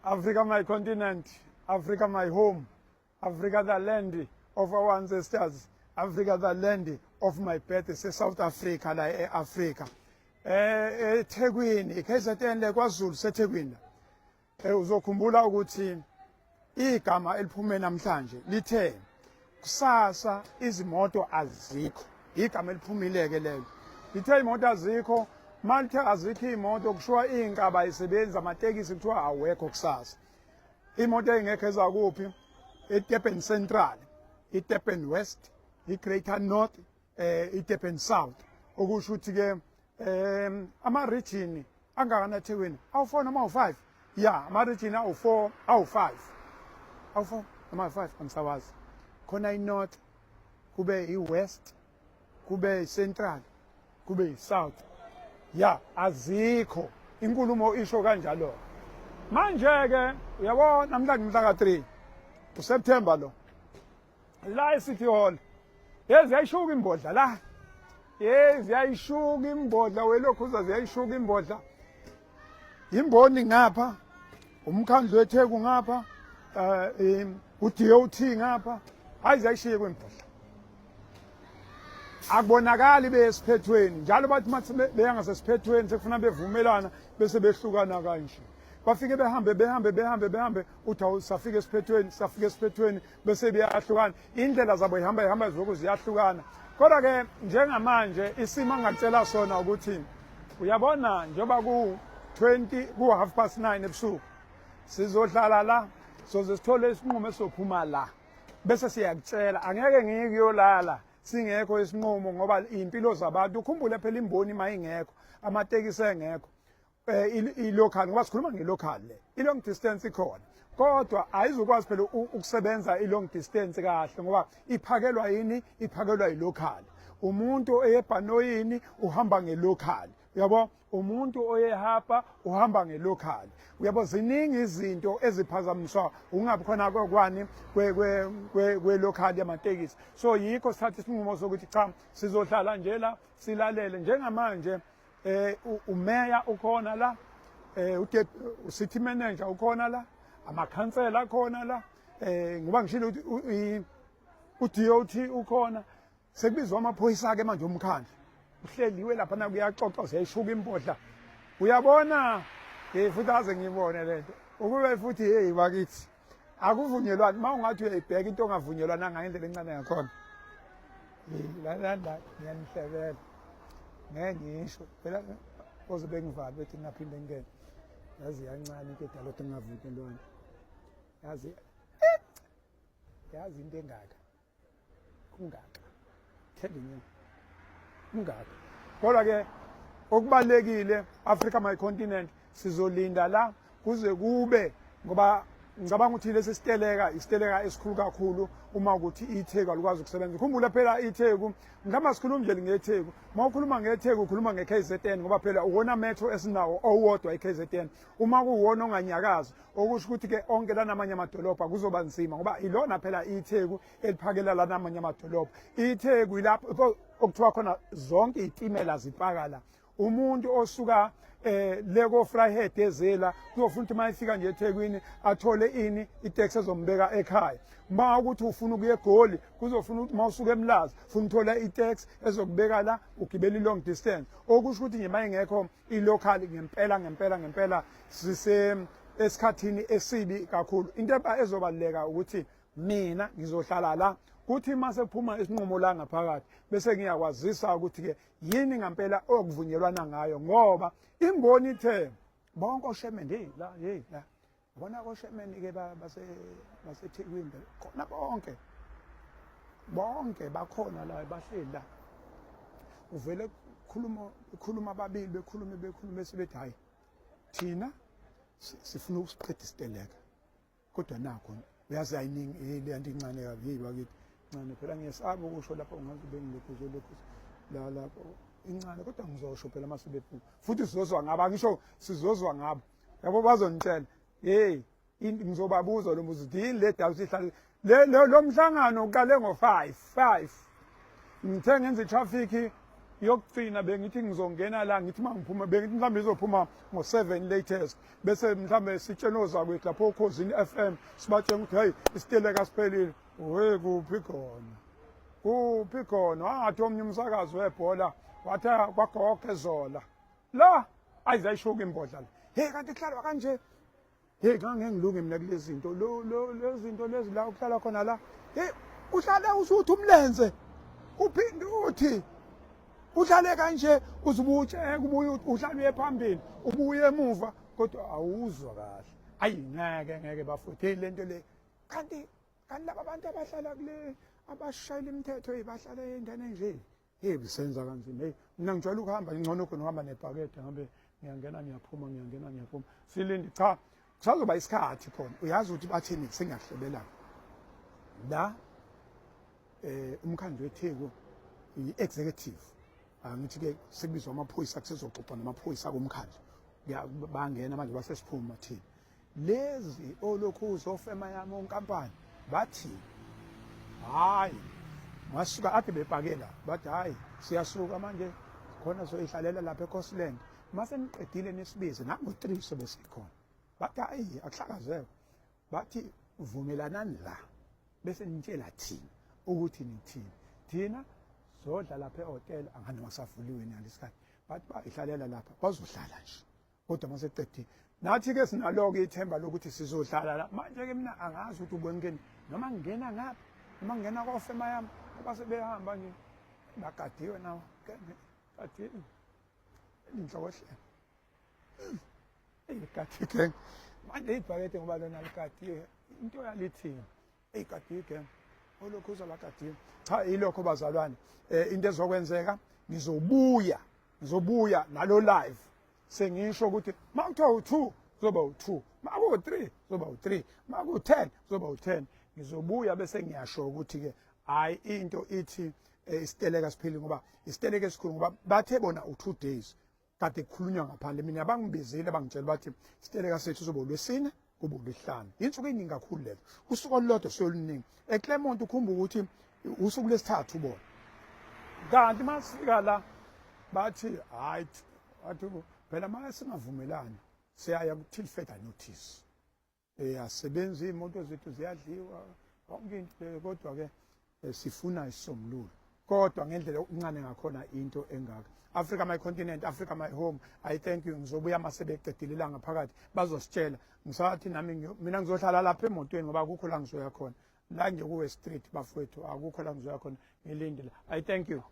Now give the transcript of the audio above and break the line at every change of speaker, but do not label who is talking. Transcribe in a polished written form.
Africa my continent, Africa my home, Africa the land of our ancestors, Africa the land of my birth, se South Africa la e-Africa. EThekwini, iKZN le kwaZulu seThekwini la. Uzokhumbula ukuthi igama eliphume namhlanje lithe kusasa izimoto azikho. Igama eliphumile-ke lelo. Lithe imoto azikho, malithe azikho iy'moto kushiwa iy'nkaba ayisebenzi, amatekisi kuthiwa awekho kusasa. Imoto ey'ngekho ezakuphi? EDurban Central, iDurban West, iGreater North, iDurban South. Okusho ukuthi-ke ama-region angakana eThekwini awu-4 noma awu-5, ya, ama-region awu-4, awu-5, awu-4 noma awu-5, angisawazi. Khona i-North, kube i-West, kube i-Central, kube i-South, ya, azikho. Inkulumo isho kanjalo. Manje-ke uyabona namhlanje mhla ka-3 uSeptember lo, la e-City Hall yezi yayishuka imbodla la, yezi yayishuka imbodla welokhuza, ziyayishuka imbodla imboni ngapha, umkhandlu weTheku ngapha, uDOT ngapha. Hayi, ziyayishiya kwembodla, akubonakali beyesiphethweni njalo. Bathi mathi beya ngasesiphethweni sekufuna bevumelana, bese behlukana kanje. Bafike behambe, behambe, behambe, behambe, uthi awu, safika esiphethweni, safika esiphethweni, bese beyahlukana. Indlela zabo ihamba ihamba zilokhu ziyahlukana. Kodwa-ke njengamanje isimo angakutshela sona ukuthi uyabona njengoba ku-20 ku-9:30 ebusuku, sizohlala la soze sithole isinqumo esizophuma la, bese siyakutshela. Angeke ngiye kuyolala singekho isinqumo, ngoba iy'mpilo zabantu, ukhumbule phela imboni uma ingekho, amatekisi engekho, i-local, ngoba sikhuluma nge-local le, i-long distance ikhona kodwa ayizukwazi phela ukusebenza i-long distance kahle, ngoba iphakelwa yini? Iphakelwa i-local. Umuntu oyebhanoyini uhamba nge-local, uyabo? Umuntu oyehapa uhamba nge-local, uyabo? Ziningi izinto eziphazamiswa ungabi khona kwani kwe-local yamatekisi. So yikho sithatha isinqumo sokuthi cha, sizohlala nje la silalele. Njengamanje umeya ukhona la, city manager ukhona la, amakhansela akhona la, ngoba ngishilo ukuthi uDOT ukhona. Sekubizwa amaphoyisa ke manje, umkhandlu uhleliwe lapha na, kuyaxoxwa, siyayishuka imbodla, uyabona. Futhi aze ngibone lento ukube futhi, hey bakithi, akuvunyelwani. Uma ungathi uyayibheka into ongavunyelwana ngayo, indlela encane yakhona la la la, ngiyanihlebela, ngeke ngisho phela oze bengivale bethi ngingaphinde ngingene. Yazi yancane into edala ukuthi ngingavunyelwana, yazi, yazi into engaka kungaka, telling you, kungaka. Kodwa ke okubalekile, Africa my continent, sizolinda la kuze kube, ngoba ngicabanga ukuthi lesi siteleka isiteleka esikhulu kakhulu uma ukuthi iTheku alikwazi ukusebenza. Ukhumbula phela iTheku, mhlawumbe sikhuluma nje ngeTheku, uma ukhuluma ngeTheku ukhuluma nge-KZN, ngoba phela uwona metro esinawo owodwa i-KZN. Uma kuwona onganyakazi, okusho ukuthi-ke onke lanamanye amadolobha kuzoba nzima, ngoba ilona phela iTheku eliphakela lanamanye amadolobha. ITheku ilapho okuthiwa khona zonke iy'timela zipaka la. Umuntu osuka leko Vryheid ezela kuzofuna ukuthi uma efika nje eThekwini athole ini? Itaxi ezombeka ekhaya. Uma ukuthi ufuna ukuya eGoli, kuzofuna ukuthi uma usuka eMlazi ufuna uthola itaxi ezokubeka la, ugibela i-long distance. Okusho ukuthi nje uma ingekho i-local, ngempela ngempela ngempela sise esikhathini esibi kakhulu. Into ezobaluleka ukuthi mina ngizohlala la, kuthi uma sekuphuma isinqumo la ngaphakathi bese ngiyakwazisa ukuthi-ke yini ngampela okuvunyelwana ngayo, ngoba imboni ithe bonke oshemen, hey la, hey la, bona oshemen-ke baseThekwini khona, bonke bonke bakhona la, bahleli la. Uvele khuluma, khuluma ababili, bekhulume, bekhulume, bese bethi hayi, thina sifuna ukusiqeda isiteleka. Kodwa nakho uyazi ayiningi le nto, incane kabi. Hey bakithi, incane phela, ngiyesaba ukusho lapho ungaze bengilokhu uzolokhu la lapho, incane, kodwa ngizosho phela mase bephuma futhi sizozwa ngabo. Angisho sizozwa ngabo, yabo, bazonitshela. Hey, ngizobabuza lo mbuzo ukuthi yini le dala ukuthi ihlale. Lo mhlangano uqale ngo-5 5, ngithe ngenza i-traffic. Yokugcina bengithi ngizongena la, ngithi uma ngiphuma bengithi mhlawumbe izophuma ngo-7 latest, bese mhlawumbe sitshene ozakwethu lapho oKhozini FM, sibatshena ukuthi hey, isiteleka siphelile. We kuphi khona, kuphi khona? Wangathi omnye umsakazi webhola wathi kwagogo ezola la ayizayishuka imbodla la. Hey, kanti kuhlalwa kanje? Hey, ngange ngilunge mina kulezi zinto, lo lo lezi zinto lezi la ukuhlala khona la. Hey, uhlale usuthi umlenze uphinde uthi uhlale kanje, uzubutsheka, ubuye uhlale uye phambili, ubuye emuva, kodwa awuzwa kahle. Ayi, ngeke ngeke bafowethu. Hey, lento le, kanti kanti laba bantu abahlala kule, abashayela imithetho, hey, bahlala endaweni enje. Hey, bisenza kanzima. Hey, mina ngijwayele ukuhamba, ngcono khona uhamba nebhakede, ngihambe, ngiyangena ngiyaphuma, ngiyangena ngiyaphuma. Silindi, cha, kusazoba isikhathi khona. Uyazi ukuthi bathini? Sengiyakuhlebela la, umkhandlu weTheku, i-executive, angithi ke sekubizwa amaphoyisa, kusezoxoxa namaphoyisa komkhandlu, bangena manje basesiphuma thina lezi olokhu uzofema yami onkampani. Bathi hayi, ngasuka ade bepakela, bathi hayi, siyasuka manje, khona soyihlalela lapha eCostland, mase niqedile nisibize nango-3 sobe sikhona. Bathi hayi, akuhlakazeke. Bathi vumelanani la, bese nitshela thina ukuthi nithini, thina sodla lapha ehhotel, angani wasavuliwe nalesikhathi. Bathi bayihlalela lapha, bazohlala nje, kodwa maseqedile nathi-ke sinalo-ke ithemba lokuthi sizohlala la. Manje-ke mina angazi ukuthi ubengeni noma ngingena ngapha noma ngingena kofema yami, ngoba sebehamba nje, bagadiwe nawo, gadiwe inhlokohlelo eyigadi gang manje ibhakede, ngoba lona ligadiwe, into yalithini, eyigadiwe gang, olokhuza bagadiwe. Cha, ilokho bazalwane, into ezokwenzeka, ngizobuya nalo live, sengisho ukuthi makuthiwa u2 kuzoba u2, maku3 kuzoba u3, maku10 kuzoba u10. Ngizobuya bese ngiyasho ukuthi ke hayi, into ithi isiteleka siphili, ngoba isiteleka esikhulu, ngoba bathe bona u2 days kade kukhulunywa ngaphandle. Mina bangibizile, bangitshela, bathi isiteleka sethu soba ulwesine kube ulwesihlanu. Insuku eningi kakhulu lezo, usuku olulodwa soluningi eClermont. Ukhumbuka ukuthi usuku lesithathu bona, kanti masifika la bathi hayi, wathi phela manje singavumelani, siyaya ku-till further notice. Asebenzi, iy'moto zethu ziyadliwa, yonke into, kodwa-ke sifuna isisombululo, kodwa ngendlela okuncane ngakhona into engaka. Africa my continent, Africa my home, I thank you. Ngizobuya mase beqedile ilanga phakathi, bazositshela. Ngisathi nami mina ngizohlala lapha emotweni, ngoba akukho la ngizoya khona, la nje kuwe street bafowethu, akukho la ngizoya khona, ngilindile. I thank you.